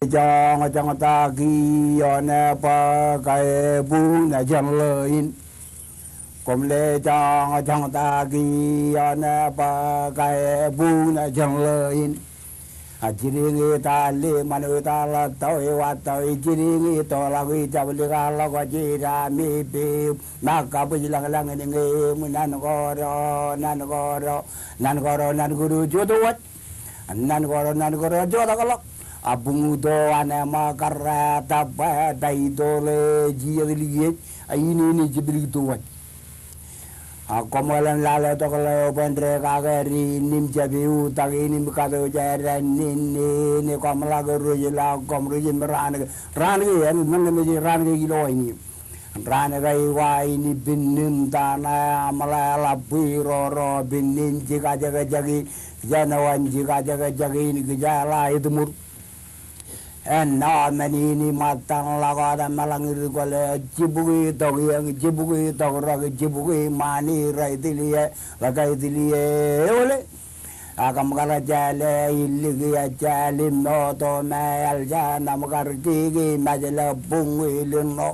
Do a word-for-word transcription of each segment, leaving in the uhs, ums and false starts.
joñjoñtaki ioon bōk ebuñ jān lōin. Koṃ le joñjoñtaki ioon bōk ebuñ jān lōin. A jidiñ ita le ṃanwōj ita ḷọk tọwe wa tọwe jidiñ ito ḷọk ijab likar ḷọk jidaṃ ippim. Ṃōk kabwij lañlañ in ñe eṃ nan kōto nan kōto nan kōto nan kōto jota waj. Nan kōto nan kōto jota kōḷọk. A buñ ito an eṃṃakar ta bwe ta ito ḷe jijet likiej. A in in jiblik ito waj. A koṃ ḷōṃ lale tok ḷeo bwe en dekake di nim jab eutiej in im katooj āindein in in koṃ ḷak ruj ḷọk koṃ ruj im raan ke raan ke en men ṇe mej raan ke ilo in. Raan ke eo in ipin nim ta ṇe aṃ ḷe ḷap bwe ro ro ipin nim jikajekjek in jān eo an jikajekjek in kijeḷā itiṃur. Āinwōt men in iṃōttan ḷọk wōt eṃṃan ḷọk in ri kwōle jibukwi tok iien jibukwi tok rōk jibukwi ṃani rej tiliō ḷọk rej tiliō eole. Ak kōṃ kar jeḷā illik ejjeḷọk im moto me eḷ jān aṃ kar kiki mejle buñ ilin ṇo.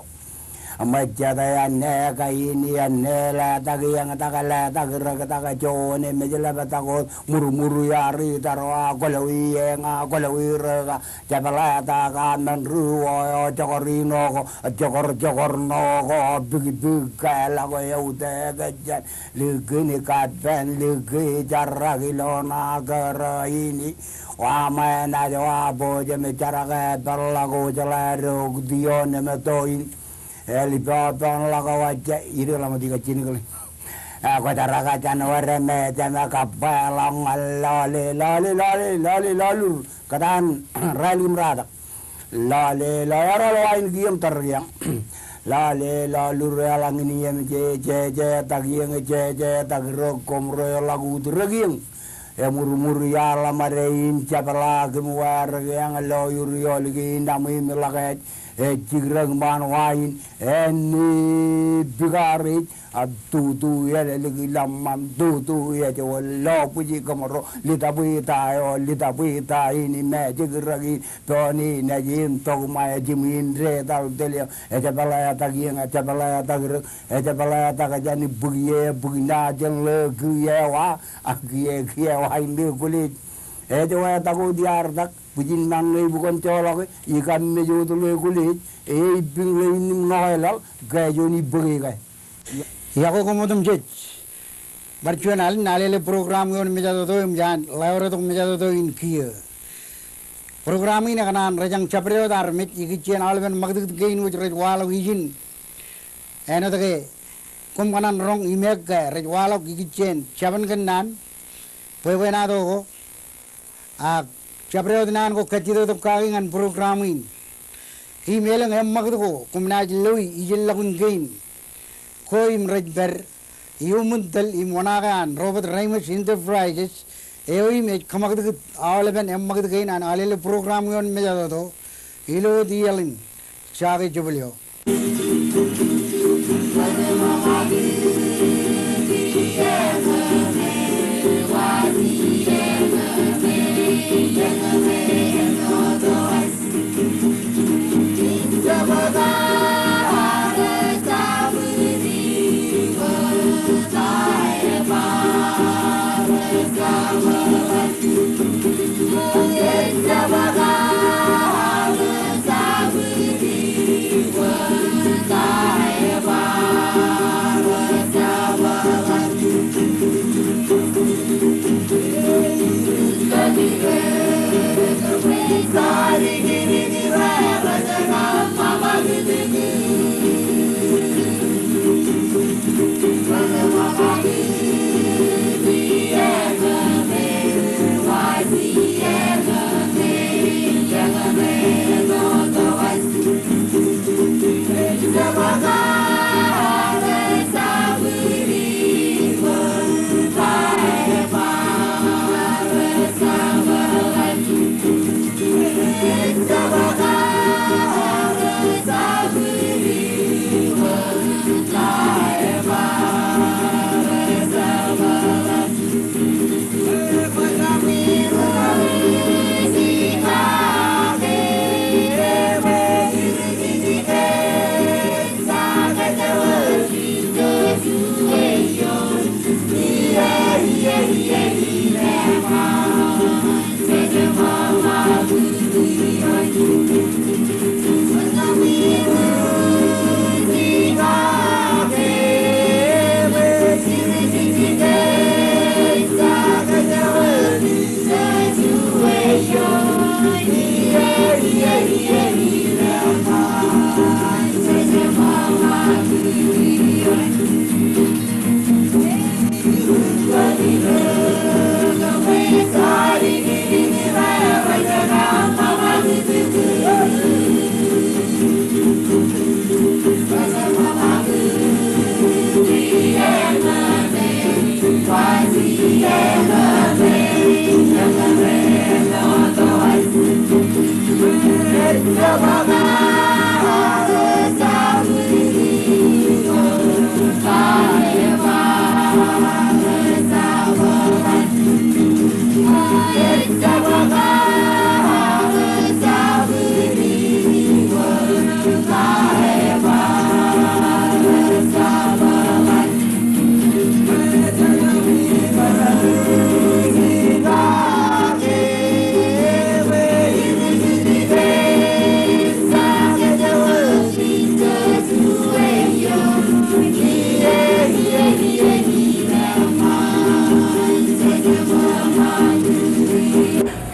Ṃōj jet āinwōt kain āinwōt letak iien tak letak rōk tak juon im mejle bōk tak wōt murmur iar itar wa kwōlọwi eñ a kwōlọwi rōk a jepḷatak a men ri wō eo jokor ino ko jokor jokor ṇo ko bikbik ke ḷọk eutiej jān likin kappān liki jarak ilo ṇa kōrā in. Wa ṃae naaj wa bōjōm jarak e peḷḷọk wōj ḷe rok ioon im to in. Eḷ ippān ḷọk wōj ij ḷōmṇak ikijjien kōḷ. Kwōjarraka jān wōr me jema kabbweḷọk ñan lale lale lale lale lalur kōtaan raeluk im ratak. Lale lale eral wa in kiiō im tōre kiiō. Lale lalur eḷaññe in iien jeje tak iien jeje tak rōk koṃ ro ḷọk ut rōk iien. Emurmur iar ḷōṃade in jepḷaak im wāwōr kiiō ḷọk ioon ri iolik in aṃ im ḷọk ej ej jikrōk ṃaan wa in āinwōt bikar ej a tutu eḷeḷe ḷōṃṃan tutu ej wōt lo bwij kōṃro ḷitapwe ta eo ḷitapwe ta in im ej jikrōk in pein in ej in tok ṃae jimwin detal teliō ejepḷatak iien ejepḷatak rōk ejepḷatak jān bukwi e bukwi ṇa jān ḷe kiiō wa a kiiō kiiō wa in ḷe kwōlej. Ej wāwōr tak wōt iar tak bwijin mañ ṇe ibukon joḷọk e ikaṃ mej wōt ḷe kwōlej e ippin ḷe in im ṇo eḷaḷ ke juon ibōke ke. Iọkwe koṃ otemjej. Bar juon alen Alele program ioon mejatoto im jān ḷeo retok mejatoto in kiiō. Program in ekōṇaan rejañ jabdewōt armej ikijjien aolepen ṃakūtkūt kein wōj rej waḷọk ijin. Āinwōt ke koṃ kōṇaan roñ im eok ke rej waḷọk ikijjien jabōn kōnnaan bwebwenato ko. Ak jabdewōt naan ko kajjitōk kaki ñan program in. Im elōñ eṃṃakūt ko koṃ naaj loi ijellọkun kein ko im rej pād iuṃwin tōl im wōṇaake an Robert Reimers Enterprises eo im ej kōṃakūtkūt aolepen eṃṃakūt kein an Alele program ioon mejatoto ilo wōt iaḷ in Jake Jebwilio.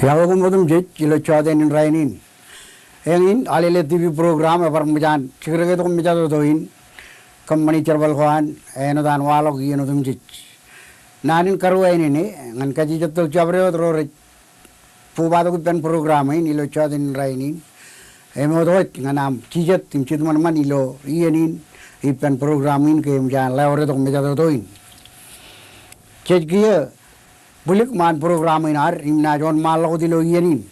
Iọkwe koṃ otemjej ilo jọteen in rainin. Eñin Alele T V program ebar ṃōj an jikrōketok mejatoto in kōṃṃani jerbal ko an āinwōt an waḷọk iien otemjej. Naan in karuwainene ñan kajejjet tok jabdewōt ro rej bubatok ippān program in ilo jọteen in rainin. Im ewōr wōj ñan aṃ jijet im jitōṃanṃan ilo iien in ippān program in ke eṃōj an leḷọk mejatoto in. Jej kiiō bwilik ṃaan program in ad im naaj wōnṃaanḷọk wōt ilo iien in.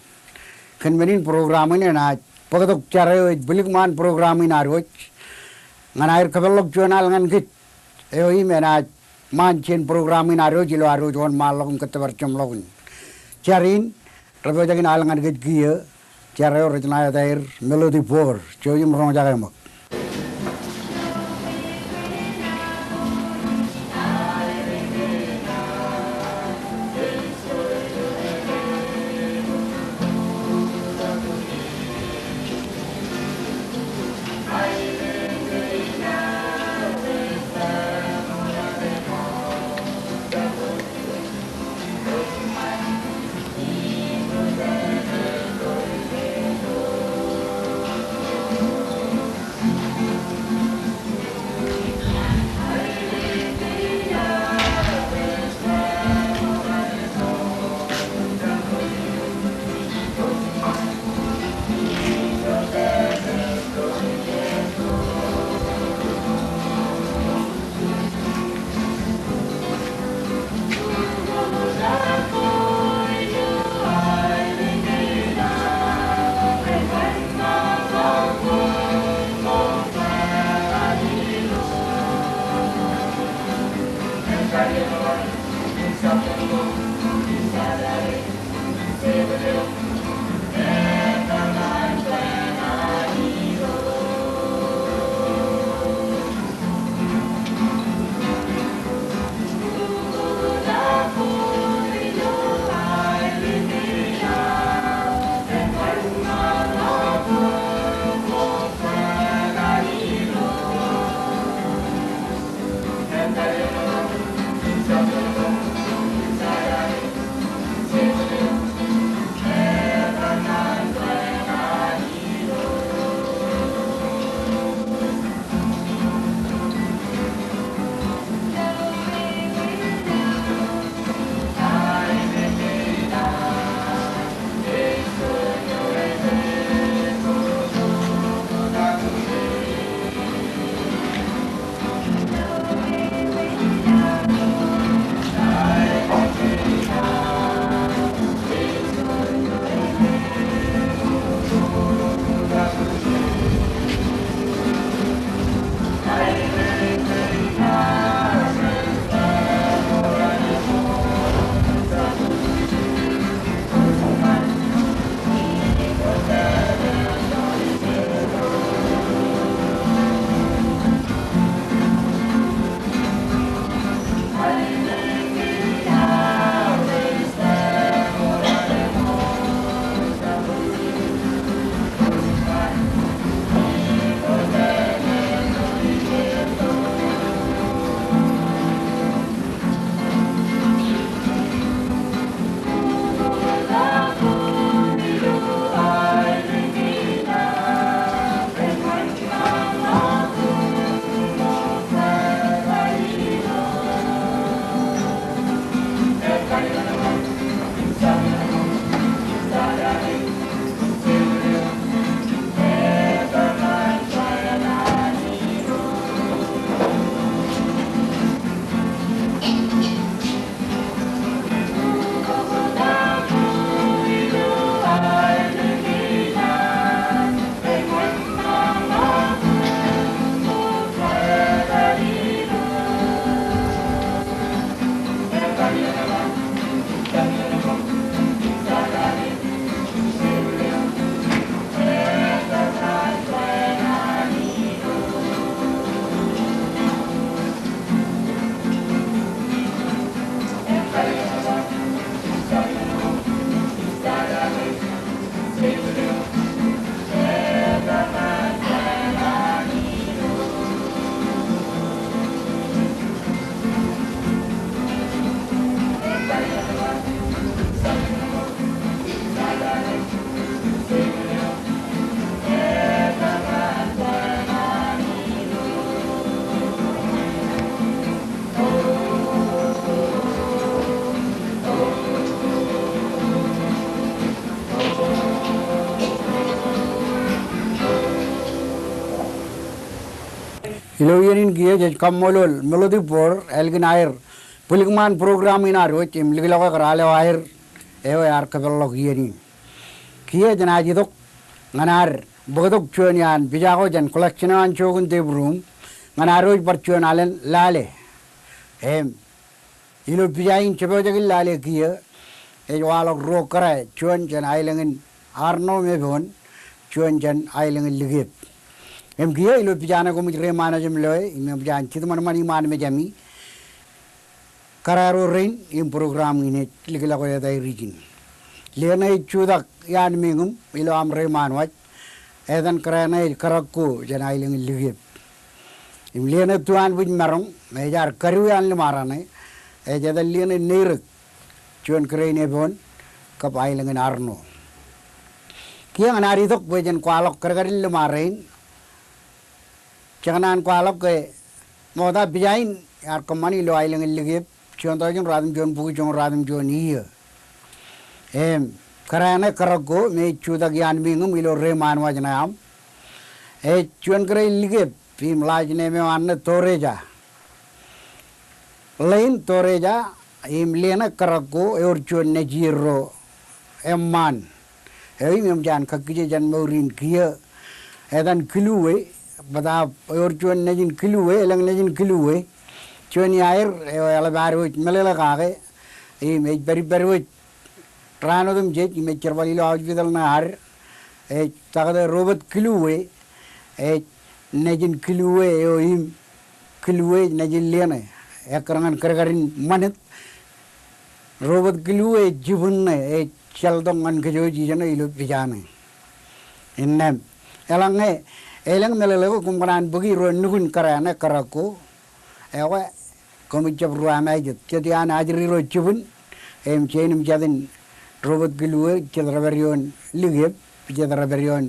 Kōn men in program in enaaj bōktok jar eo ej bwilik ṃaan program in ad wōj ñan aer kōpeḷḷọk juon al ñan kōj eo im enaaj ṃaan jān program in ad wōj ilo ad wōj wōnṃaanḷọk im kōttōpar jeṃḷọkin. Jar in rej pojak in al ñan kōj kiiō. Jar eo rej ṇa etaer Melody Boor. Jouj im roñjake ṃōk. Ilo iien in kiiō jej kaṃṃoolol Melody Board ālikin aer bwilikṃaan program in ad wōj im likḷọk ekar al eo aer eo ear kōpeḷḷọk iien in. Kiiō jenaaj itok ñan ad bōktok juon iaan pija ko jān collection eo an Jokin Tepruum ñan ad wōj bar juon alen lale. Im ilo pija in jepojak in lale kiiō ej waḷọk ruo kōrā, juon jān aelōñ in Arṇo im epoon, juon jān aelōñ in Likep. Im kiiō ilo pija ṇe koṃij reiṃaan wōj im loe im eṃōj an jitōṃanṃan iṃaan mejāmi kōrā ro rein im program in ej likḷọk etaer ijin. Leene ej jutak iaan meñūṃ ilo aṃ reiṃaan wōj, etan kōrā ṇe ej Karakko jān aelōñ in Likep. Im leene tuanbwij maroñ, me ej ad kadu iaan liṃaraṇe, ej etan leene Neirōk, juon kōrā in epoon, kab aelōñ in Arṇo. Kiiō ñan ad itok bwe jen kwaḷọk kadkadin liṃaraṇe in, jekōṇaan kwaḷọk ke ṃokta pija in ear kōṃṃani ilo aelōñ in Likep, juon tọujin ruatimjuon bukwi joñoul ruatimjuon iiō. Im kōrā ṇe Karakko me ej jutak iaan meñūṃ ilo reiṃaan wōj ṇe aṃ, ej juon kōrā in Likep im last name eo an ṇe Toreja. Leen Toreja im leene Karakko ewōr juon nejier ro eṃṃaan eo im eṃōj an kakkije jān mour in kiiō, etan Kilue, bōtaab ewōr juon nejin Kilue, elōñ nejin Kilue, juon iaer eo eḷap ad wōj meḷeḷe kake im ej pād ippād wōj raan otemjej im ej jerbal ilo hospital ṇe ad, ej taktō Robert Kilue, ej nejin Kilue eo im Kilue ej nejin leene. Ekkar ñan kadkadin ṃanit, Robert Kilue ej jibwin ṇe ej ejjeḷtok ñan kōj wōj ijeṇe ilo pija ṇe. Innām, eḷaññe elōñ meḷeḷe ko koṃ kōṇaan bōki ro nukun kōrā ṇe Karakko, ekwe koṃij jab ruwamāejet. Jet iaan ajri ro jibwin, im jein im jatin Robert Kilue, jet rej pād ioon Likep, jet rej pād ioon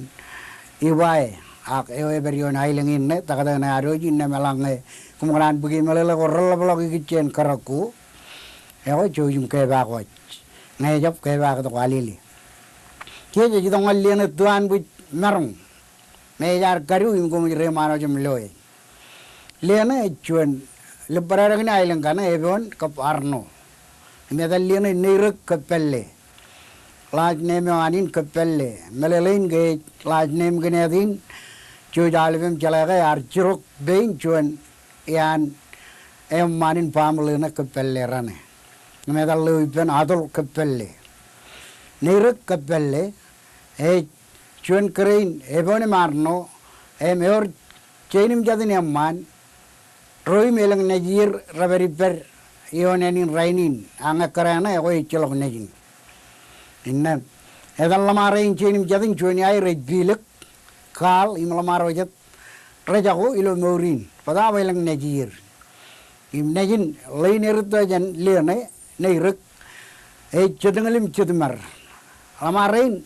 Ibae, ak eo ej pād ioon aelōñ in ṇe, taktō ṇe ad wōj. Innām eḷaññe koṃ kōṇaan bōki meḷeḷe ko reḷapḷọk ikijjien Karakko, ekwe jouj im kepaak wōj. Ñe ejab, kepaaktok alele. Kiiō jej itok ñan leene tuanbwij maroñ me ej ad kadu im koṃij reiṃaan wōj im loe. Leene ej juon libbōrādak in aelōñ kaṇe, epoon kab Arṇo. Im etan leene Neirōk Kōppālle. Last name eo an in Kōppālle. Meḷeḷein ke ej last name kineet in, jouj aolepem jeḷā ke ear jirok pein juon iaan eṃṃaan in baaṃle ṇe Kōppālle raṇe. Im etan ḷeo ippān Atol Kōppālle. Neirōk Kōppālle ej juon kōrā in epoon im Arṇo, im ewōr jein im jatin eṃṃaan, ro im elōñ nejier rej pād ippād ioon ānin rainin, ak ñe kōrā ṇe ekwe ejjeḷọk nejin. Innām, etan ḷōṃaro in jein im jatin, juon iaer ej Pilōk, Kaal im ḷōṃaro jet rej jako ilo mour in, bōtaab elōñ nejier. Im nejin ḷein erūtto jān leene, Neirōk, ej Jetñil im Jetmar. Ḷōṃaro in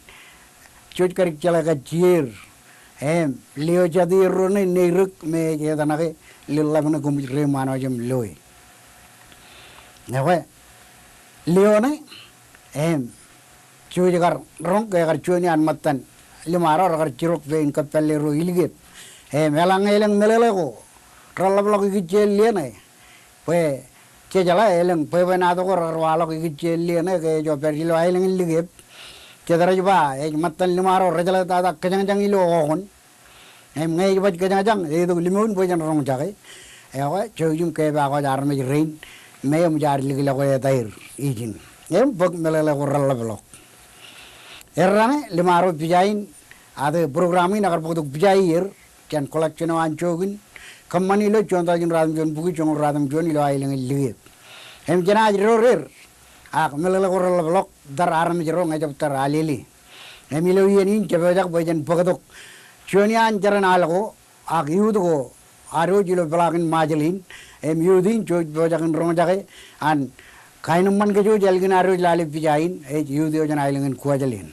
jej kadik jeḷā kajjieer. Im lio jatieer ro ṇe Neirōk me ej etanake ḷōḷḷap ṇe koṃij reiṃaan wōj im loe. Ekwe, lio ṇe, im jouj kar roñ ke ekar juon iaan ṃōttan liṃaro rekar jirok pein Kōppālle ro ilikep. Im eḷaññe elōñ meḷeḷe ko reḷḷapḷọk ikijjien leene, bwe jejeḷā elōñ bwebwenato ko rekar waḷọk ikijjien leene ke ejjab pād ilo aelōñ in Likep. Jet rej ba ej ṃōttan liṃaro rejeḷā tata kōjañjañ ilo okon. Im ñe ej baj kōjañjañ, etok limoun bwe jen roñjake. Ekwe, jouj im kepaak wōj armej rein me eṃōj ad likḷọk etaer ijin. Im bōk meḷeḷe ko reḷḷapḷọk. Erraṇe, liṃaro pija in, ate program in ekar bōktok pija iier jān collection eo an Jokin, kōṃṃani ilo juon tọujin ruatimjuon bukwi joñoul ruatimjuon ilo aelōñ in Likep. Im jenaaj door er, ak meḷeḷe ko reḷḷapḷọk, tar armej ro ñe ejab tar alele. Im ilo iien in jepojak bwe jen bōktok juon iaan jeran al ko, ak youth ko ad wōj ilo peḷaakin Ṃajeḷ in, im youth in jej pojak in roñjake an kaenōṃṃan kōj wōj ālikin ad wōj lale pija in, ej youth eo jān aelōñ in Kuwajleen.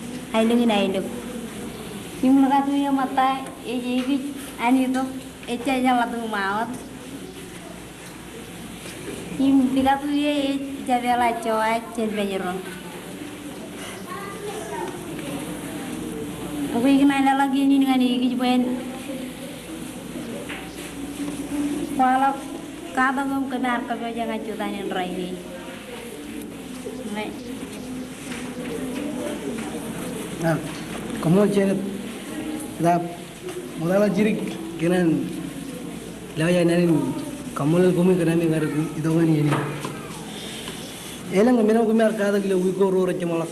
aelōñ in aelōñ. Im likatu eo ṃōtta ej ekij an itok, ejja jeḷā tūṃaot. Im likatu eo ej jab eḷap jowa jān Mājro. Bwe ikōṇaan leḷọk iien in ñan ekij bwe en kwaḷọk katak eo im kōm ar kōpooje ñan jutak in rainin. Koṃṃool Jenet. Ḷap, ṃokta ḷọk jidik kōn an lewōj aō naan in kaṃṃoolol koṃ kōn ami kar itok ñan iien in. Elōñ men eo kōm ar katak ilo wiik ko ruo rej jeṃḷọk.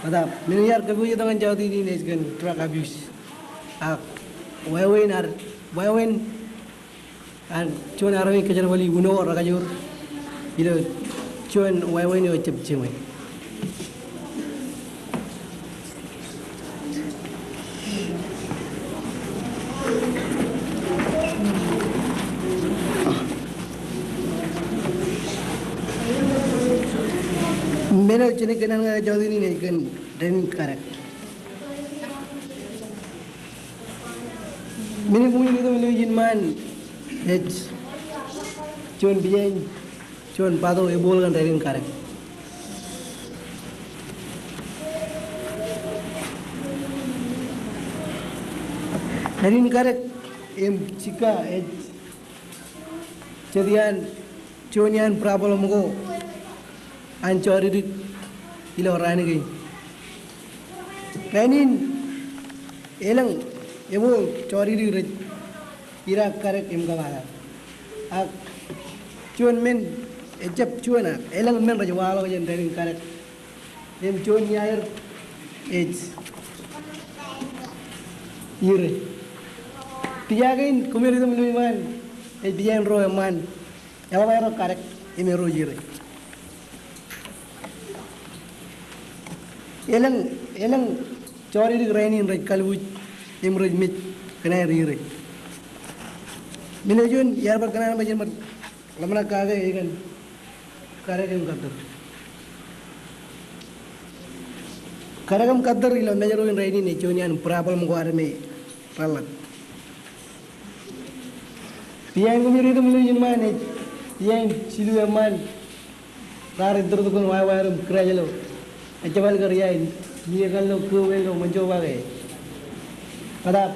Ḷap, men eo iar kōpooje tok ñan jotenin in ej kōn drug abuse. Ak wāween ad, wāween an juon armej kōjerbali uno rekajoor ilo juon wāween eo ejab jiṃwe. Men eo jenaaj kōṇaan ñan jotenin in ej kōn rainin karōk. Men eo koṃij itok ilo iien ṃaan ej juon pija in, juon pato epool kōn rainin karōk. Rainin karōk im jikka ej jet iaan juon iaan problem ko an jodikdik ilo raan kein. Rainin elōñ epool jodikdik rej idaak karōk im kōbatak. Ak juon men, ejab juon, ak elōñ men rej waḷọk jān rainin karōk. Im juon iaer ej ire. Pija kein koṃ itok ilo iien ṃaan ej pija in ruo eṃṃaan. Eḷap aerro karōk im erro ire. Elōñ, elōñ jodikdik rainin rej kalbuuj im rej mej kōn aer ire. Men eo juon iar bar kōṇaan ṃōj in bar ḷōmṇak kake ej kōn karōk im kattōr. Karōk im kattōr ilo Mājro in rainin ej juon iaan problem ko armej reḷḷap. Pija in koṃij itok ilo iien ṃaan ej pija in jilu eṃṃaan raar iturtok kōn wāwāer im kūraj ilo ejjab alikkar ia in, ñe kar lo kōween lo ṃōn jọba ke. Ḷap,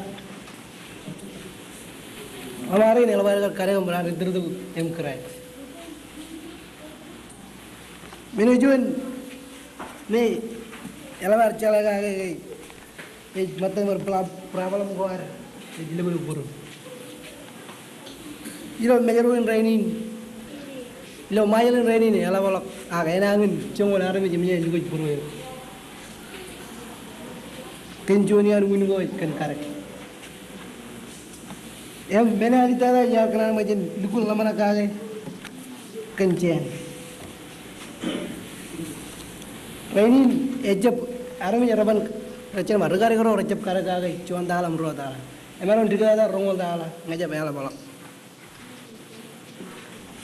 ḷōṃaro in eḷap aer kar karōk im raar iturtok im kūraj. Men eo juon me eḷap aer jeḷā kake ke ej ṃōttan bar problem ko ad ej lōbḷọk būruō. Ilo Mājro in rainin, ilo Ṃajeḷ in rainin eḷapḷọk ak enañin joñoul armej eṃōj aer lukkuun būruō kōn juon iaan wūn ko ej kōn karōk. Im men eo alitata iar kōṇaan ṃōj in lukkuun ḷōmṇak kake kōn jān rainin ejab armej reban, rej jab ri karōk ro rej jab karōk kake juon tala im ruo tala. Emaroñ dik tata roñoul tala ñe jab eḷapḷọk.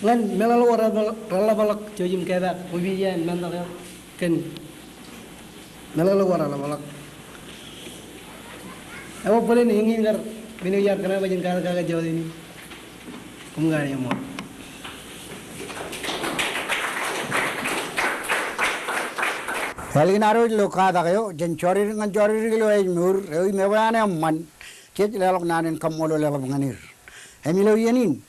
Ñan meḷeḷe ko reḷapḷọk, reḷapḷọk jouj im kepaak opija in mental health kōn meḷeḷe ko reḷapḷọk. Ekwe bōlen eñin kar men eo iar kōṇaan ṃōj in katak kake jọtenin in. Koṃ kar eṃṃool. Ālikin ad wōj ilo katak eo jān jodikdik ñan jodikdik ilo ājmour eo im ebwe an eṃṃan, jej leḷọk naan in kaṃṃoolol eḷap ñan er. Im ilo iien in,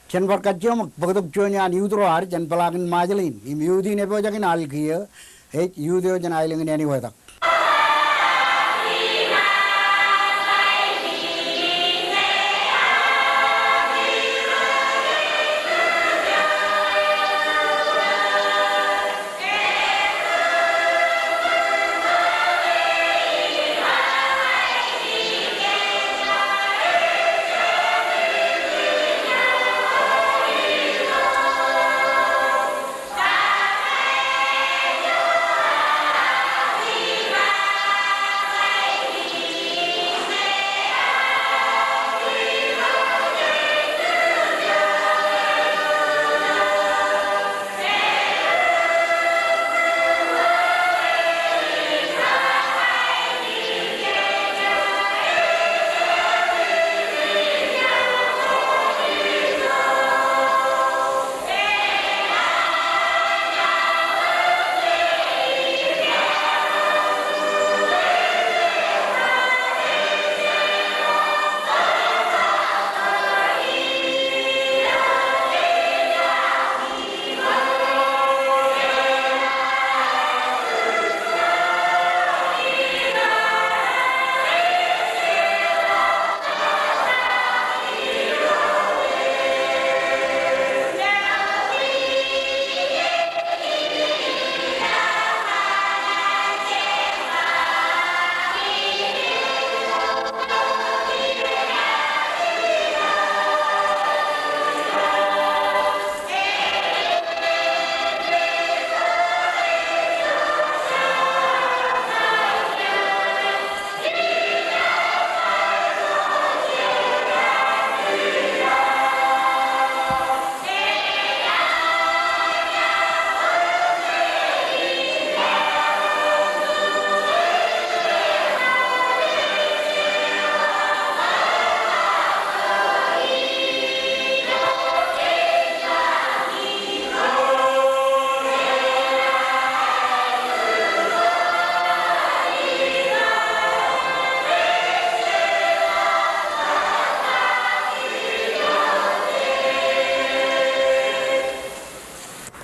jen bar kajjioñ bōktok juon iaan youth ro ad jān peḷaakin Ṃajeḷ in, im youth in epojak in al kiiō, ej youth eo jān aelōñ in Āniwetak.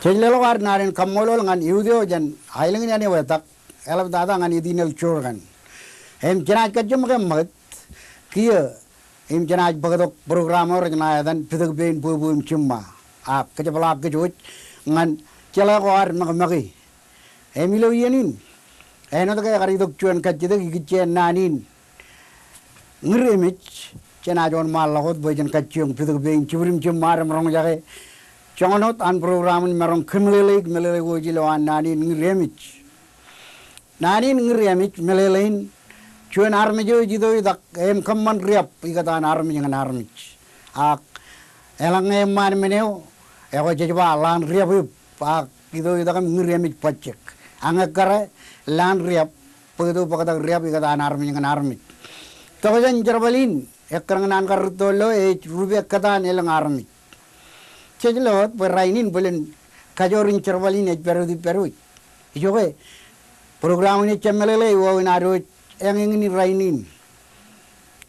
Jej leḷọk ad naan in kaṃṃoolol ñan eutiej eo jān aelōñ in āne eo etak, eḷaptata ñan Etinel Jorgan. Im jenaaj kajjioñ ṃōk eṃṃakūt kiiō im jenaaj bōktok program eo rej ṇa etan Pitōk Pein Bwebwe im Jiṃṃa. Ak kōjepḷaak kōj wōj ñan jeḷā ko ad ṃakṃake. Im ilo iien in, āinwōt ke ekar itok juon kajjitōk ikijjien naan in Ñūr Emej, jenaaj wōnṃaanḷọk wōt bwe jen kajjioñ Pitōk Pein Jibwid im Jiṃṃa im roñjake joñan wōt an program in maroñ kōmeḷeḷeik meḷeḷe ko ej ilo an naan in Ñūr Emej. Naan in Ñūr Emej meḷeḷein juon armej eo ej itoitak im kōṃṃan riab ikōtaan armej ñan armej. Ak eḷaññe eṃṃaan men eo, ekwe jej ba ḷaan riab eo, ak itoitak im Ñūr Emej bajjek. Ak ekkar ḷaan riab, bōktok bōktak riab ikōtaan armej ñan armej. Tokjān jerbal in, ekkar ñan an kar rūtto ḷọk ej rup ekkōtaan elōñ armej. Jej lo wōt bwe rainin bōlen kajoor in jerbal in ej pād wōt ippād wōj. Ijoke, program in ejjab meḷeḷe eo wāween ad wōj eñeñin rainin.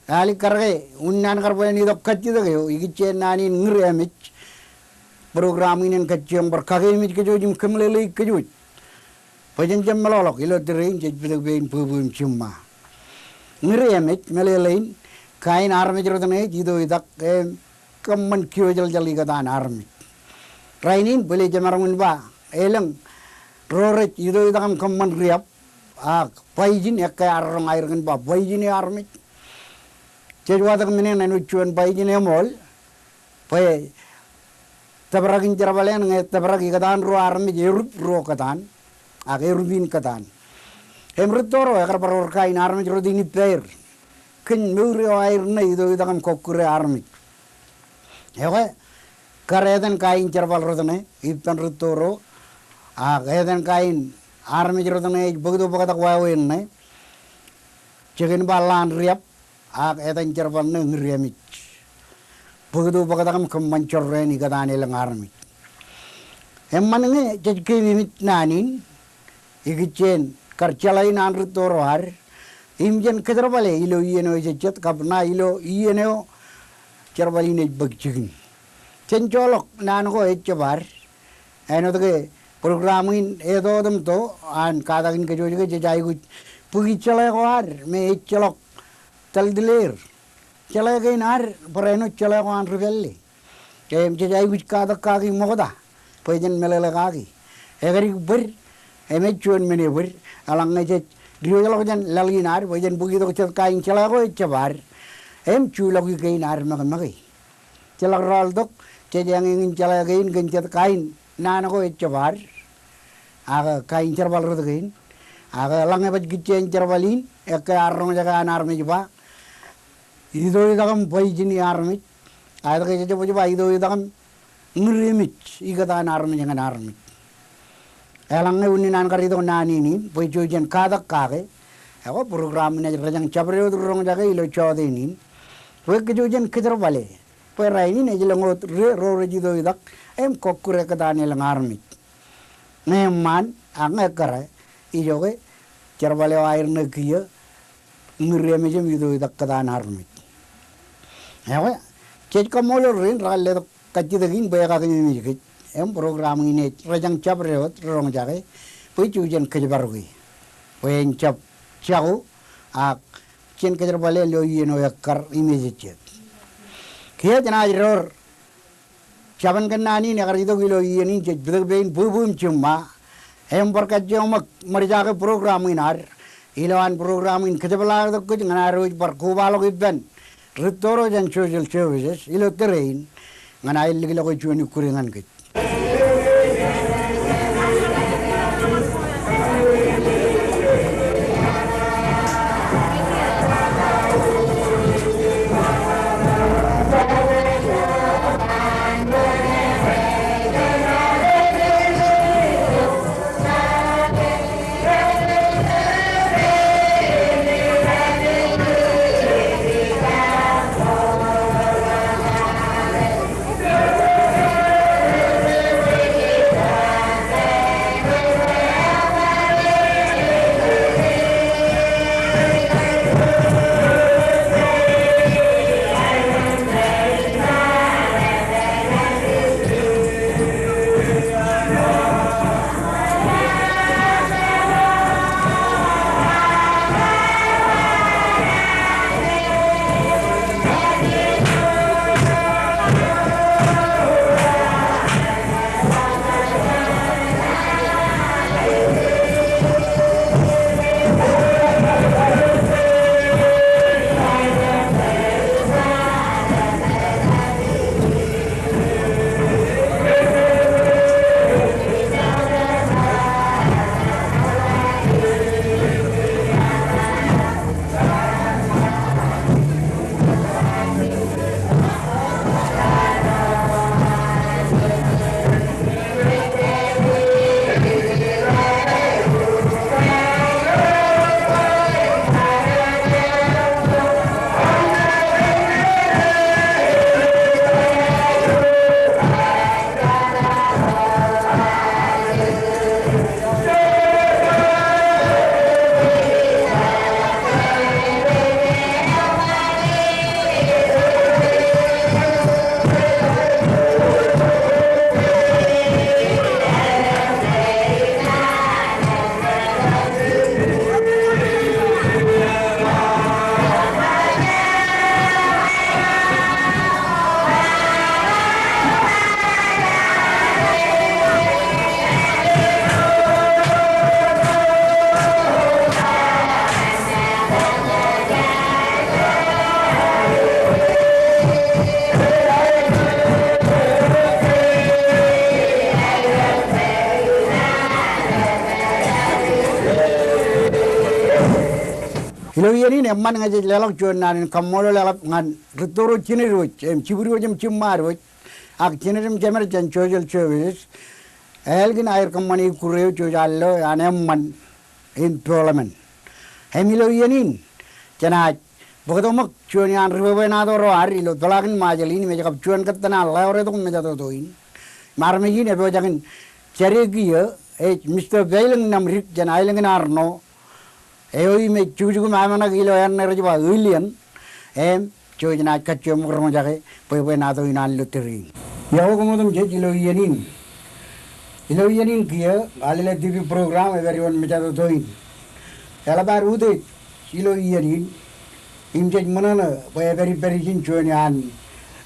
Alikkar ke, unin an kar bōlen itok kajjitōk eo, ikijjien naan in Ñūr Emej, program in en kajjioñ bar kakeememej kōj wōj im kōmeḷeḷeik kōj wōj. Bwe jen jab meḷọkḷọk ilo tōre in jej Pitōk Pein Bwebwe im Jiṃṃa. Ñūr Emej meḷeḷein kain armej rot ṇe ej itoitak im kōṃṃan kiojeḷjeḷ ikōtaan armej. Rainin bōlen jemaroñ in ba elōñ ro rej itoitak im kōṃṃan riab, ak bwaijein, ekkā arro ña aer kōn ba bwaijein e armej. Jej watōk men eṇ āinwōt juon bwaijein eṃool, bwe tōprak in jerbal eṇ ñe tōprak ikōtaan ruo armej erup ruo kōtaan, ak erup in kōtaan. Im rūtto ro ekar bar wōr kain armej rot in ippāer kōn mour eo aer ṇe itoitak im kọkkure armej. Ekwe, kar etan kain jerbal rot ṇe ippān rūtto ro, ak etan kain armej rot ṇe ej bōktok bōktak wāween ṇe, jikin ba ḷaan riab, ak etan jerbal ṇe Ñūr Emej. Bōktok bōktak im kōṃṃan jorrāān ikōtaan elōñ armej. Eṃṃan ñe jej keememej naan in, ikijjien kar jeḷā in an rūtto ro ad, im jen kōjerbale ilo iien eo ejejjet, kab ṇa ilo iien eo jerbal in ej bōk jikin. Jen joḷọk naan ko ejjab ad, āinwōt ke program in etotemto an katakin kōj wōj ke jej aikuj bōki jeḷā ko ad me ejjeḷọk tōltōl er. Jeḷā kein ad barāinwōt jeḷā ko an ri pālle. Im jej aikuj katak kaki ṃokta bwe jen meḷeḷe kaki. Ekdik bōd, im ej juon men ebōd, eḷaññe jej diwōjḷọk jān laḷ in ad bwe jen bōk itok jet kain jeḷā ko ejjab ad im juḷọki kein ad ṃakṃake. Ejjeḷọk rọọltok, jej eñeñin jeḷā kein kōn jet kain naan ko ejjab ad, ak kain jerbal rot kein. Ak eḷaññe baj kijjien jerbal in, ekkā arro roñjake an armej ba itoitak im bwaijein e armej, ak etke jej baj ba itoitak im Ñūr Emej ikōtaan armej ñan armej. Eḷaññe unin an kar itok naan in in, bwe ijo jen katak kake, ekwe program in ej rejañ jabdewōt ri roñjake ilo jọteen in, bwe kōj wōj jen kōjerbale. Bwe rainin ej lōñ wōt ri ro rej itoitak im kọkkure kōtaan elōñ armej. Ñe eṃṃaan, ak ñe ekkar, ijoke jerbal eo aer ṇe kiiō Ñūr Emej im itoitak kōtaan armej. Ekwe, jej kaṃṃoolol rein rekar letok kajjitōk in bwe ekakeememej kōj. Im program in ej rejañ jabdewōt ri roñjake bwe ijo jen kōjparoke bwe en jab jako ak jen kōjerbale ilo iien eo ekkar im ejejjet. Kiiō jenaaj door jabōn kōnnaan in ekar itok ilo iien in jej Pitōk Pein Bwebwe im Jiṃṃa im bar kajjioñ ṃōk ṃōrjake program in ad ilo an program in kōjepḷaaktok kōj ñan ad wōj bar kobaḷọk ippān rūtto ro jān social services ilo tōre in ñan aer likḷọk juon ikkure ñan kōj. Ilo iien in eṃṃan ñe jej leḷọk juon naan in kaṃṃoolol eḷap ñan rūtto ro jined wōj im jibwid wōj im jiṃṃaad wōj ak jined im jemed jān social services ālikin aer kōṃṃane ikkure eo jej allo an eṃṃan im peḷemen. Im ilo iien in jenaaj bōktok ṃōk juon iaan ri bwebwenato ro ad ilo peḷaakin Ṃajeḷ in im ej kab juon kōttan an leḷọk retok mejatoto in. Im armej in epojak in jade kiiō ej Mister Peilōñ Namdik jān aelōñ in Arṇo eo im ej jukjuk im amṇak ilo eṇ rej ba Ilian. Im jej naaj kajjioñ ṃōk roñjake bwebwenato in an Luteri in. Iọkwe koṃ otemjej ilo iien in. Ilo iien in kiiō Galilee T V program epād ioon mejatoto in. Eḷap ad utiej ilo iien in im jej ṃōṇōṇō bwe epād ippād ijin juon iaan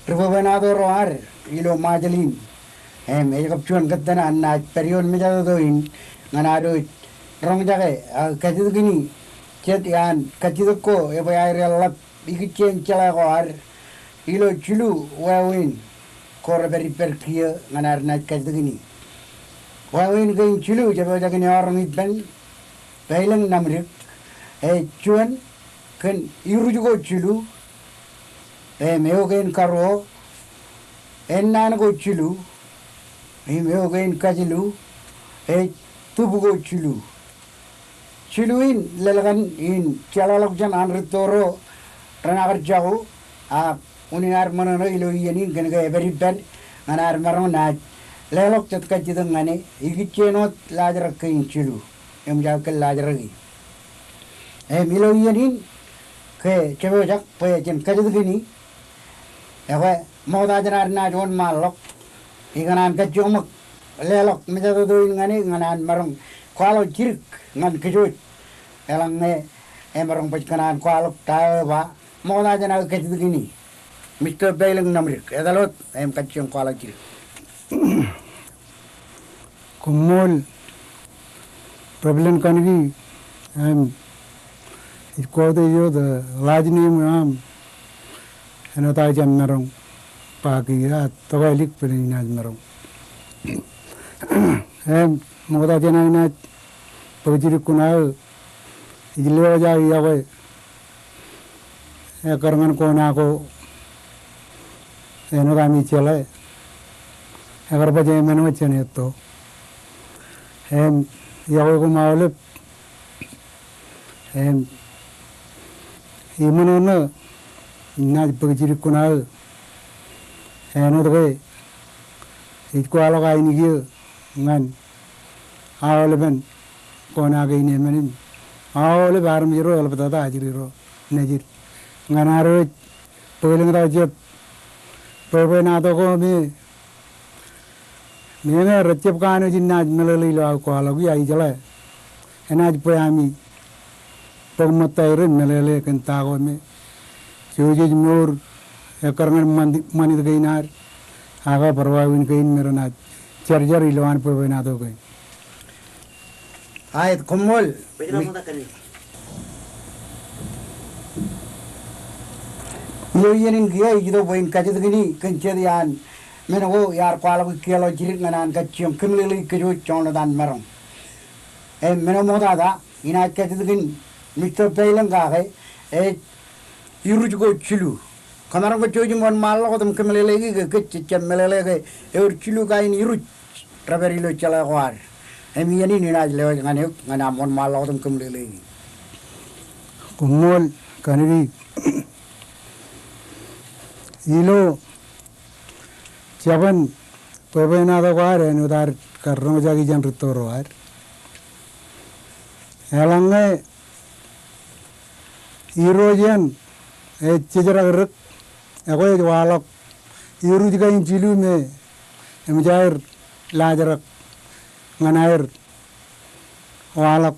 ri bwebwenato ro ad ilo Ṃajeḷ in. Im ej kab juon kōttan an naaj pād ioon mejatoto in ñan ad wōj roñjake ak kajjitōkini jet iaan kajjitōk ko ebwe aer eḷḷap ikijjeen jeḷā ko ad ilo jilu wāween ko repād ippād kiiō ñan ad naaj kajjitōkini. Wāween kein jilu jepojak in eoroñ ippān Peilōñ Namdik ej juon kōn iruj ko jilu, im eo kein karuo ennaan ko jilu, im eo kein kajilu ej tūb ko jilu. Jilu in lelkan in jeḷāḷọkjeṇ an rūtto ro renaaj jako ak unin ad ṃōṇōṇō ilo iien in kōnke epād ippād ñan ad maroñ naaj leḷọk jet kajjitōk ñan e ikijjeen wōt laajrak kein jilu. Eṃōj aō kōl laajrak e. Im ilo iien in ke jepojak bwe jen kajjitōkini ekwe ṃokta jān ad naaj wōnṃaanḷọk ikōṇaan kajjioñ ṃōk leḷọk mejatoto in ñan e ñan an maroñ kwaḷọk jidik ñan kōj wōj eḷaññe emaroñ baj kōṇaan kwaḷọk ta eo eba ṃokta jān aō kajjitōkini. Mister Peilōñ Namdik, etal wōt im kajjioñ kwaḷọk jidik. Koṃṃool Reverend Kaniki, im ij quote eo, the last name eo aṃ āinwōt aō jab maroñ ba kiiō, ak tokālik bwe inaaj maroñ. Im ṃokta jān aō inaaj bōk jidik kuṇaō, ij lewōj aō iọkwe ekkar ñan kona ko āinwōt ami jeḷā, ekkar baj emān wōt jān etto. Im iọkwe koṃ aolep. Im iṃōṇōṇō inaaj bōk jidik kuṇaō āinwōt ke ij kwaḷọk ainikien ñan aolepen kona kein emān im aolep armej ro eḷaptata ajri ro nejid ñan ad wōj bōklōñtak jet bwebwenato ko me, meñe rejjab kanooj in naaj meḷeḷe ilo aō kwaḷọk ia ijeḷā enaaj bwe ami bōk ṃōtta ro im meḷeḷe kōn ta ko me jej jej mour ekkar ñan ṃan, ṃanit kein ad ak bar wāween kein me renaaj jarjar ilowaan bwebwenato kein. Aet, koṃṃool. Ilo iien in kiiō ij itok bwe in kajjitōkini kōn jet iaan men ko iar kwaḷọk ikkeḷọk jidik ñan an kajjioñ kōmeḷeḷeik kōj wōj joñan wōt an maroñ. Im men eo ṃoktata inaaj kajjitōkin Mister Peilōñ kake ej iruj ko jilu. Kōmaroñ kōj wōj im wōnṃaanḷọk wōt im kōmeḷeḷeiki ke kōj jejjab meḷeḷe ke ewōr jilu kain iruj repād ilo jeḷā ko ad. Im iien in inaaj lewōj ñan eok ñan aṃ wōnṃaanḷọk wōt im kōmeḷeḷeiki. Koṃṃool Kaniki. Ilo jabōn bwebwenato ko ad āinwōt ad kar roñjake jān rūtto ro ad, eḷaññe irooj eṇ ej jejrak dik, ekwe ej waḷọk iruj kain jilu me eṃōj aer laajrak ñan aer waḷọk.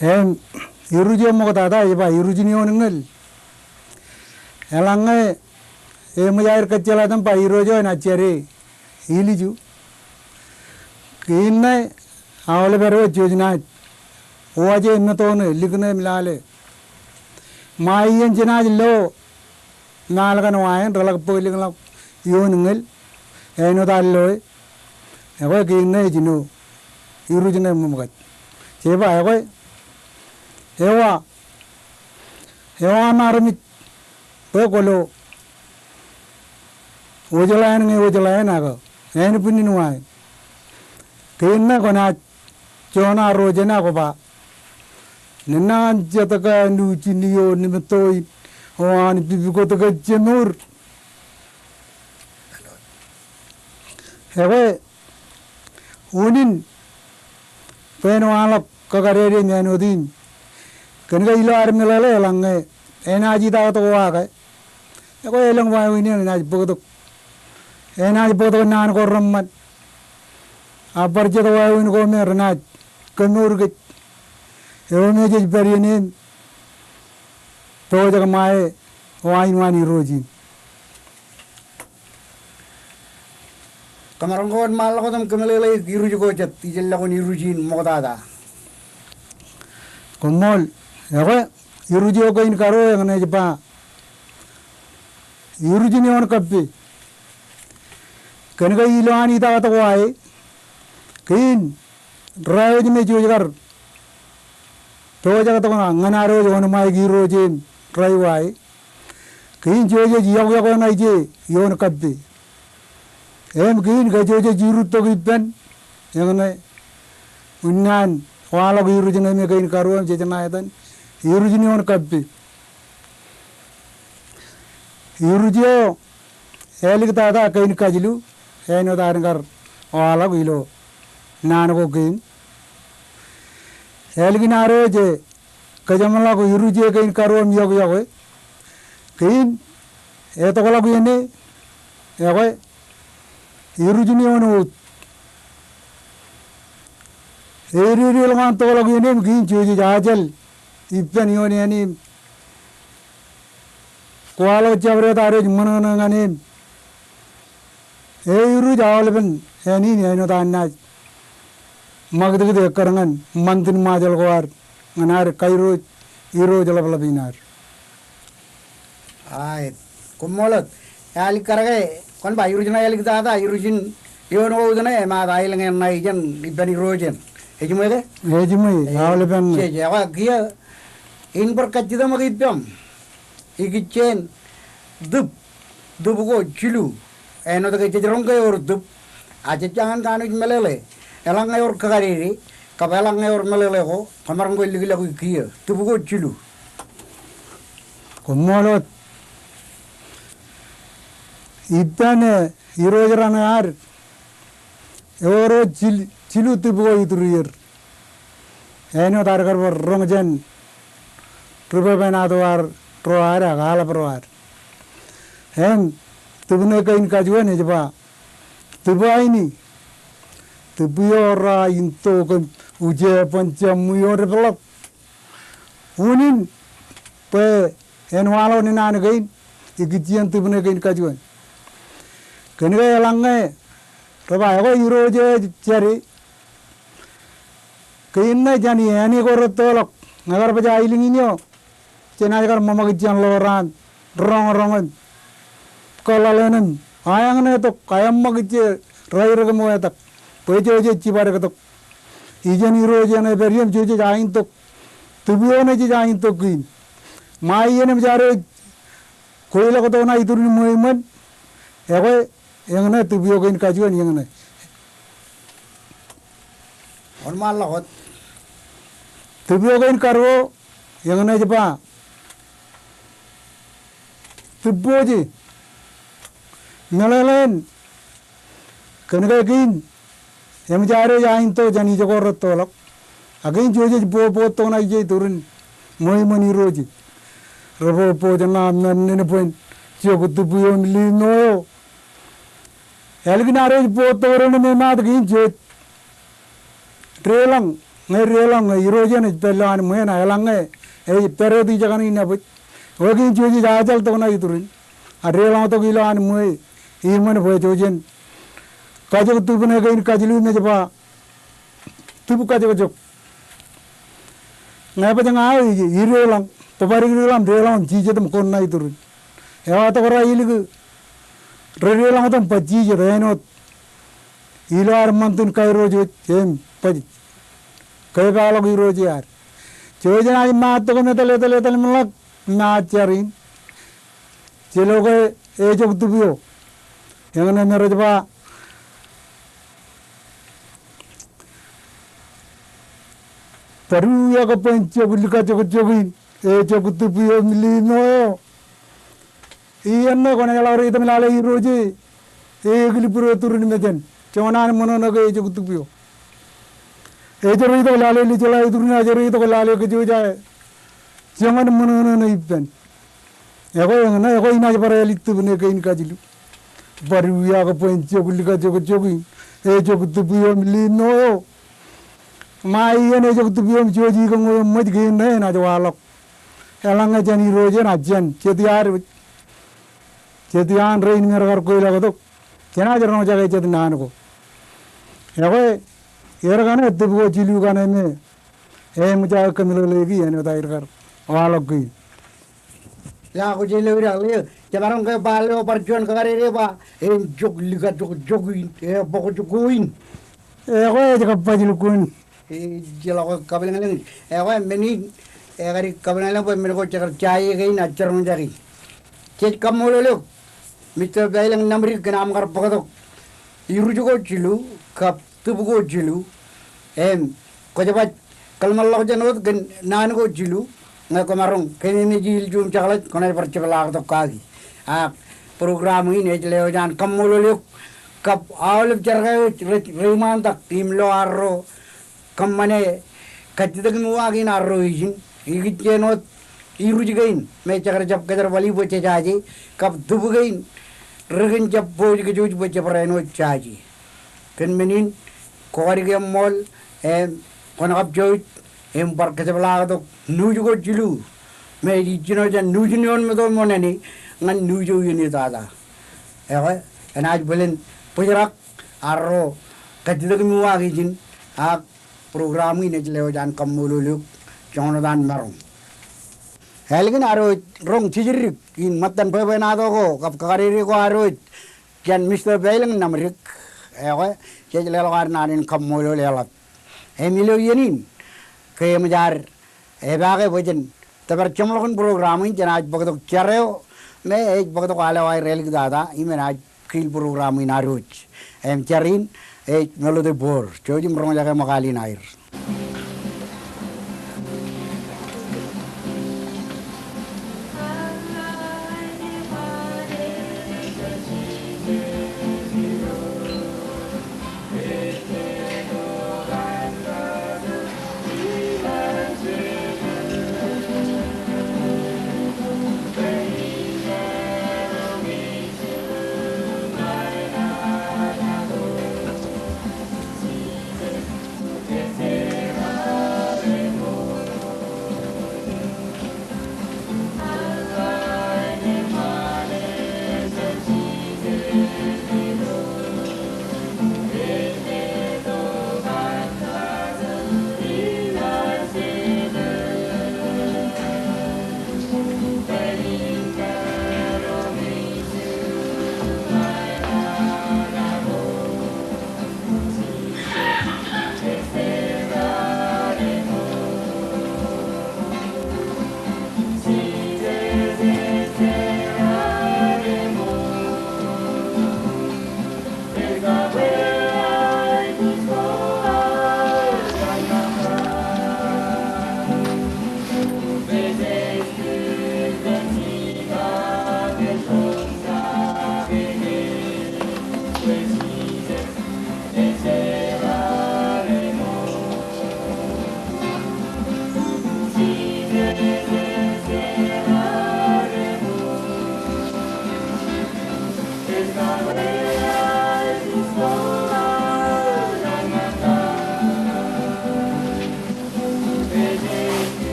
Im iruj eo ṃoktata ej ba iruj in ioon ñel. Eḷaññe eṃōj aer kōjjeḷā im ba irooj eo enaaj jade ilju, kiin ṇe aolep āinwōt jej naaj waje im metoṇe, likṇe im lale. Ṃae iien jenaaj lo ṃaal kaṇ wa eṇ reḷak bōklōñḷọk ioon ñel āinwōt ad loe. Ekwe kiin ṇe ej jino iruj ṇe ṃōṃkaj. Jeba ekwe ewa, ewa aṃ armej bwe kwōlo wōjḷāān ñe wōjḷāān ak ānbwinnin wa in. Kein ṇe kwōnaaj joñan ro jān ak kwō ba, nana an jet kanooj in ioon nimittoin, o an pipikot ke jemour. Ekwe, unin bwe en waḷọk kakadede im āinwōt in. Kōn ke ilo ad meḷeḷe eḷaññe enaaj itaktok wa ke, ekwe elōñ wāween eṇ enaaj bōktok. Enaaj bōktok naan ko reṃṃan. Ak bar jet wāween ko me renaaj kemour kōj. Eo me jej pād iien in, pojak ṃae, o ain waan Irooj in. Kōmaroñ ke wōnṃaanḷọk wōt im kōmeḷeḷeik iruj ko jet, ijellọkun iruj in ṃoktata. Koṃṃool, ekwe, iruj eo kein karuo eñṇe ej ba, iruj in eoon kappi. Kōn ke ilo an itaktok wa e, kein ro eo ej me jej kar pojak tok ñan ad wōj wōnṃaik irooj in ro eo e. Kein jej ej iọkwe ṇa ije ioon kappi. Im kein kajjojo jej iruttok ippān, eñṇe unin an waḷọk iruj ṇe me kein karuo im jej ṇa etan, iruj in ioon kappi. Iruj eo āliktata kein kajilu, āinwōt ad kar waḷọk ilo naan ko kein. Ālikin ad eo jej kōjeṃḷọk iruj e kein karuo im iọkwe, kein etokḷọk iien e, ekwe, iruj in eoon wōt. Ededeḷọk an tokḷọk iien e im kein jej ej ajel ippān ioon āne im kwaḷọk jabdewōt ad ej ṃōṇōṇō ñan e im eiruj aolepen āne in āinwōt an naaj ṃakūtkūt ekkar ñan ṃantin Ṃajeḷ ko ad ñan ad kairooj irooj ḷapḷap in ad. Right. Koṃṃool wōt. Ālikkar ke kwōn ba iruj ṇe āliktata, iruj in eoon wōt ṇe, emaat aelōñ eṇ ṇa ijeṇ ippān irooj eṇ. Ejiṃwe ke? Ejiṃwe, aolepen. Jej, ekwe kiiō in bar kajjitōmak ippaṃ ikijjien tūp, tūp ko jilu. Āinwōt ke jej roñ ke ewōr tūp, a jej jañin kanooj meḷeḷe. Eḷaññe ewōr kakadede, kab eḷaññe ewōr meḷeḷe ko, kōmaroñ ke likḷọk kiiō, tūp ko jilu. Koṃṃool wōt. Ippān, e, irooj raṇe ad, ewōr wōt jil-, jilu tūp ko iturier. Āinwōt ad kar bar roñ jān ri-pepenato ad ro ad ak aḷap ro ad. Im tūp ṇe kein kajuon ej ba, tūp aini, tūp eo raintok im ujebōn jab ṃwiio deḷọk. Unin bwe en waḷọk naan kein ikijjien tūp ṇe kein kajuon. Kōn ke eḷaññe rej ba ekwe irooj eo ej jade, kein ṇe jān āne ko rettoḷọk, ñe kar baj aelōñ in eo, jenaaj kar ṃōṃakūt jān ḷoor an roñroñ im kōḷḷāḷōn im aeañ ṇe tok, aeañ ṃōk ije rairōk im wetak bwe jej jibadek tok. Ijeṇ irooj eṇ epād ie im jej ain tok tūp eo ṇe jej ain tok kein. Ṃae iien im jaar eo ej kweilọk tok ṇa iturin ṃweo iṃōn, ekwe, eñṇe tūp eo kein kajuon eñṇe. Wōnṃaanḷọk wōt. Tūp eo kein karuo, eñṇe ej ba, tūp booje. Meḷeḷein, kōn ke kein im jaar eo ej ain tok jān ijo ko rettoḷọk. Ak kein jej ej bobot tok ṇa ije iturin ṃweo iṃōn irooj. Rej bobot ṇa men ṇe bwe en jok tūp eo im lino eo. Ālikin ad eo ej bobot tok ro ṇe im emaat kein jej deḷọñ, ñe deḷọñ, ñe irooj eṇ ej pād ilowaan ṃweo ṇa eḷaññe ej pād wōt ijekaṇin nabōj. Ekwe kein jej ej ajal tok ṇa iturin. A deḷọñ tok ilowaan ṃweo iṃōn bwe jej jen kajok tūp ṇe kein kajilu im ej ba tūp kajokjok. Ñe baj ña aō ij, ideḷọñ, bōbadikdik ḷọk im deḷọñ im jijet im koṇ ṇa iturin. Ewa tok raelōñ ke redeḷọñ tok im baj jijet āinwōt ilo ad ṃantin kairooj wōj im baj kepaḷọk irooj ad. Jouj jenaaj maattok im etal, etal, etal im ḷak, maat jar in. Jelo ke ejok tūpio. Eñṇe me rej ba, bar uwia kab bwe en jok likajokjok in, ejok tūpio im liimeo eo. Iien ṇe kwōnaaj ḷak reitok lale irooj e, ekilbro turin mejān. Joñan ṃōṇōṇō ke ejok tūpio. Ejro itok lale lijjoḷā iturin, ejro itok lale kōjwōj aō. Joñan ṃōṇōṇō ippān. Ekwe eñṇe, ekwe inaaj bar ālij tūpin e kein kajilu. Bar uwia kab bwe en jok likajokjok in, ejok tūpio im liimeo eo. Ṃae iien ejok tūpio im jouj ikōṇ eo eṃōj kein ṇe enaaj waḷọk. Eḷaññe jān irooj eṇ, a jān, jet iar, jet iaan rein ñe rekar kweilọktok. Jenaaj roñjake jet naan ko. Ekwe, er kaṇe tūp ko jilu kaṇe me eṃōj aō kōmeḷeḷeiki āinwōt aer kar waḷọk kein. Iọkwe, jelo idaḷ eo, jemaroñ ke ba ḷeo bar juon kakadede ba, en jok likajokjok in, e, bōkjoko in. Ekwe ej kabbaj lukkuun. Ej ḷọk kabwilōñlōñ. Ekwe men in, ekadik kabwilōñlōñ bwe men ko jekar jaje kein ak jiroñjake. Jej kaṃṃoolol eok, Mister Pailōñ Namdik kōn aṃ kar bōktok iruj ko jilu, kab tūp ko jilu, im kwō jab kōḷmānḷọkjeṇ wōt kōn naan ko jilu, ñe kwōmaroñ kōmemeje ilju im jekḷaj, kwōnaaj bar jepḷaaktok kaki. Ak program in ej ḷeo eo an kaṃṃoolol eok, kab aolep jar ko rej, rej, reiṃaantak im lo arro kōṃṃane kajjitōk im uwaak in arro ijin, ikijjien wōt iruj kein me jekar jab kōjerbali bwe jejaje, kab tūp kein rekin jab bōjkōjwōj bwe jebwe āinwōt jaje. Kōn men in, kwō kadik eṃṃool, im kwōn kab jouj, im bar kōjepḷaaktok nuuj ko jilu, me ej ijjino jān nuuj in eoon ṃōtto ṃōṇōṇō, ñan nuuj eo iien in tata. Ekwe, enaaj bōlen bōjrak, arro kajjitōk im uwaak ijin, ak program in ej ḷeo eo an kaṃṃoolol eok, joñan wōt an maroñ. Ālikin ad wōj roñ jejdik in ṃōttan bwebwenato ko, kab kakadede ko ad wōj jān Mister Pailōñ Namdik, ekwe, jej leḷọk ad naan in kaṃṃoolol eḷap. Im ilo iien in, ke eṃōj ad epaake bwe jen tōpar jeṃḷọkin program in, jenaaj bōktok jar eo me ej bōktok aolep aer āliktata, im enaaj kiil program in ad wōj. Im jar in ej Melody Boor, jouj im roñjake ṃōkaal in aer.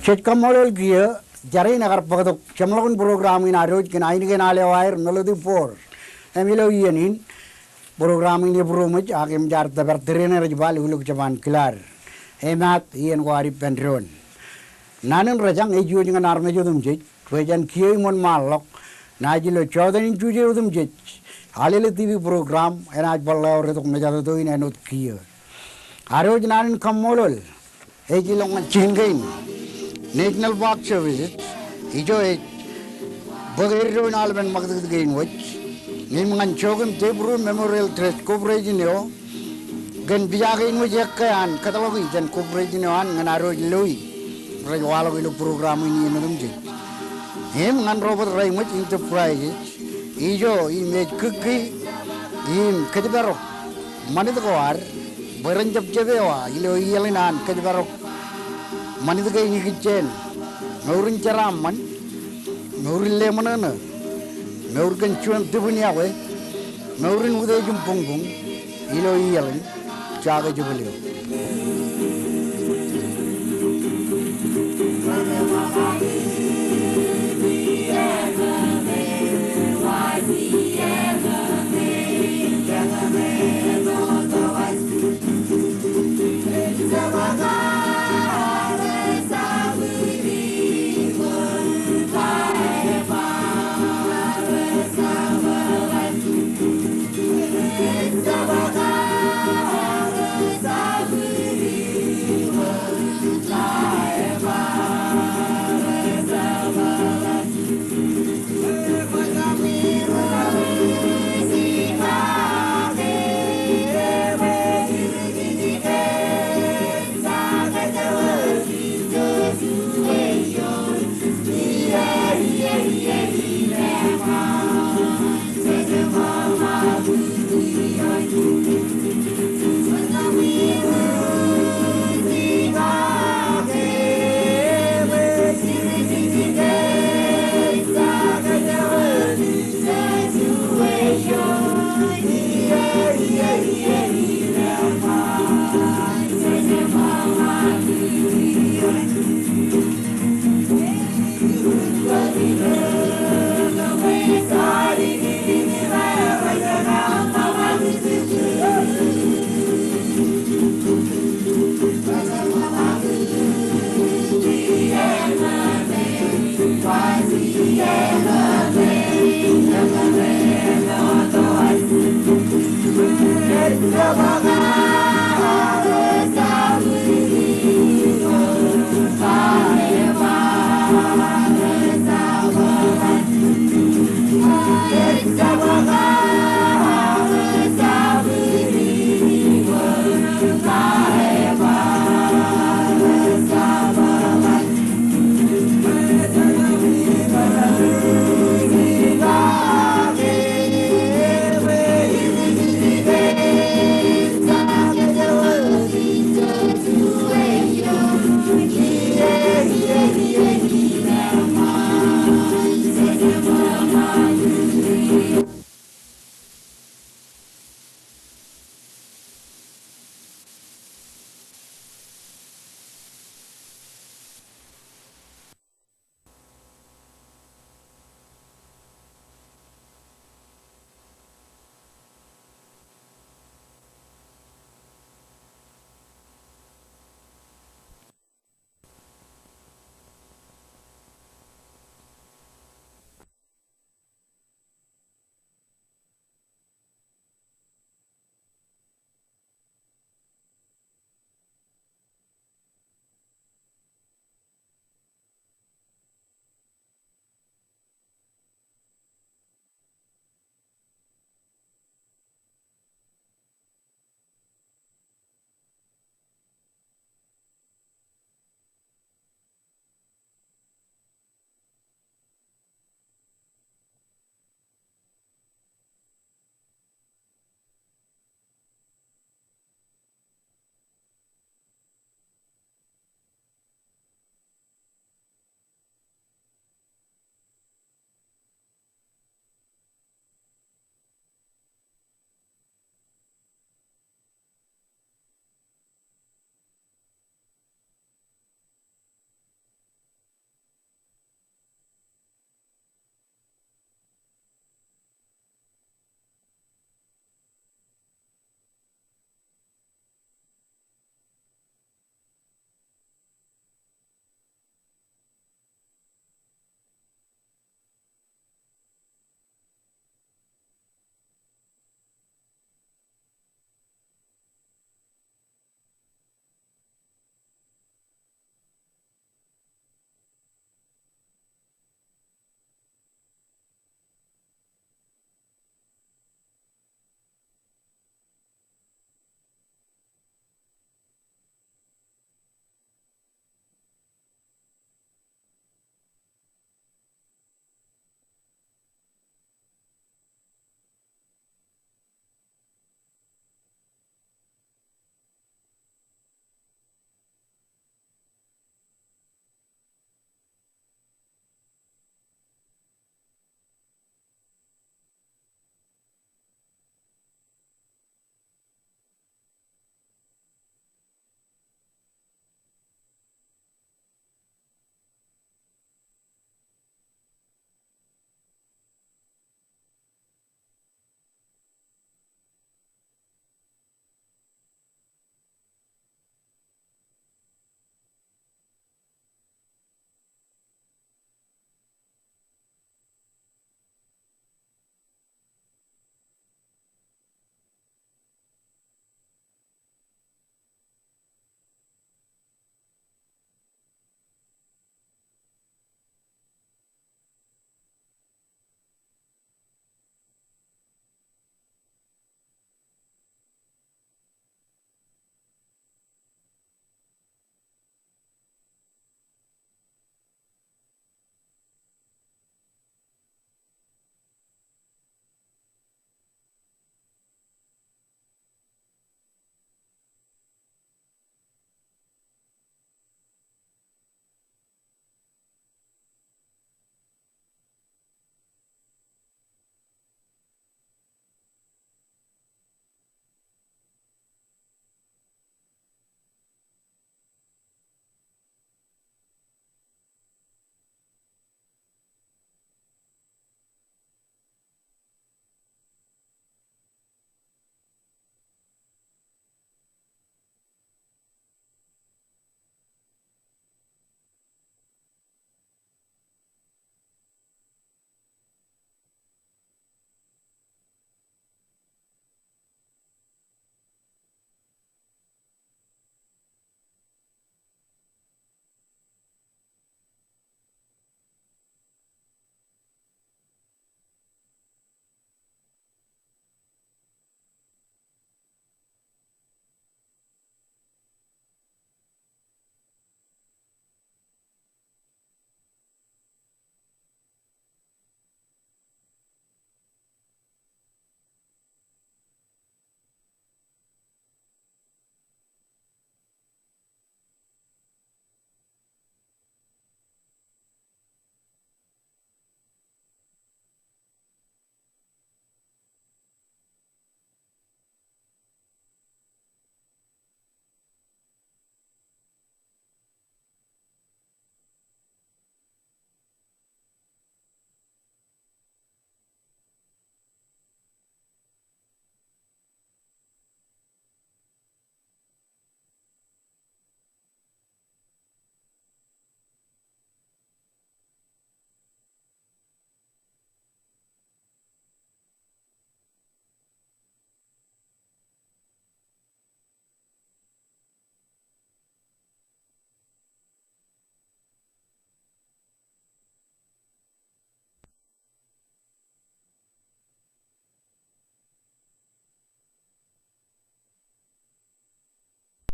Jej kaṃṃoolol kiiō, jar in ekar bōktok jeṃḷọkin program in adwōj kōn ainikien al eo aer Melody Ford. Im ilo iien in, program in eburoṃōj ak im jaar tōpar tōre ṇe rej ba lukkuun jeban kilaad. Im aet, iien ko ad ippān doon. Naan in rejañ ej iwōj ñan armej otemjej bwe jen kiiō im wōnṃaanḷọk naaj ilo Jotenin Juje Otemjej, Alele T V program enaaj bar ḷeo retok mejatoto in āinwōt kiiō. Adwōj naan in kaṃṃoolol ej ilo ñan jikin kein National Park Services, ijo ej bōk eddo in aolepen ṃakūtkūt kein wōj, im ñan Joachim deBrum Memorial Trust Corporation eo, kōn pija kein wōj ekkā an kōtḷọki jān corporation eo an ñan adwōj loi rej waḷọk ilo program in iien otemjej. Im ñan Robert Reimōj Enterprises, ijo im ej kūkki im kōjparok ṃanit ko ad bwe ren jab jab eo aō ilo iaḷ in an kōjparok ṃanit kein ikijjien mour in jeraaṃṃan, mour in leṃōṇōṇō, mour kōn juon tipin iọkwe, mour in utiej im buñbuñ ilo iaḷ in Saskatchewan eo.